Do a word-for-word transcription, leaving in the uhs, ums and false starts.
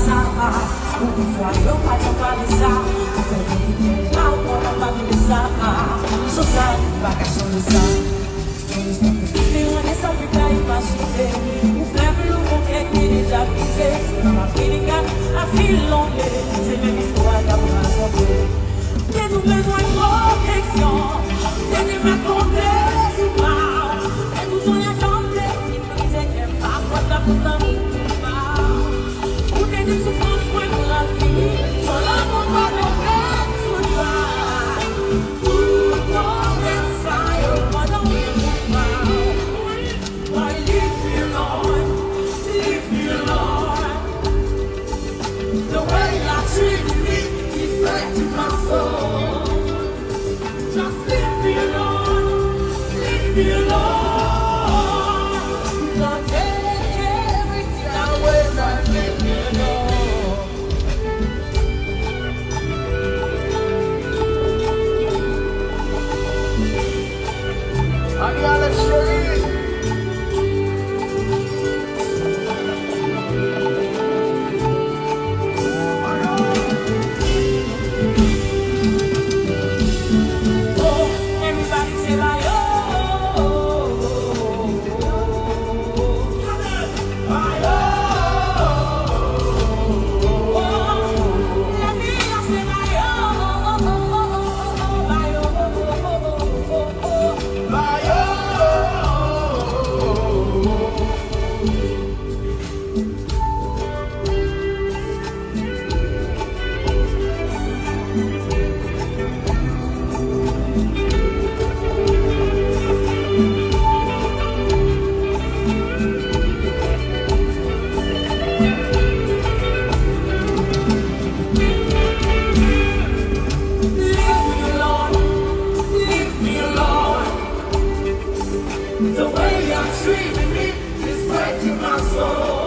Ou konn fwa yo pa t jan pale sa. Ou fè verite la, ou konn pa bliye sa. Sou sa, nou pa ka chanje sa. Gen yon istwa ki diferan de sa w te ka imajine. Ou fè pli lou yon kè ki deja brize. Se pa Afrika, a fil londe. Se menm istwa y ap rakonte. Gen nou bezwen pwoteksyon. Gen nou met konte sou pa w. Gen toujou yon jan de si brize kè m pa kwè ta kontan pou pa w. Ou te di soufrans mwen pral fini. San lanmou pa gen fèt sou twa. Tout pwoblèm sa yo pandan w gen pou pa w. Why leave me alone? Leave me alone. The way you treat me is breaking my soul. Just leave me alone, leave me alone. Don't take everything away from me, no. Annie Alex, chérie. Leave me alone, leave me alone. The way you're treating me is breaking my soul.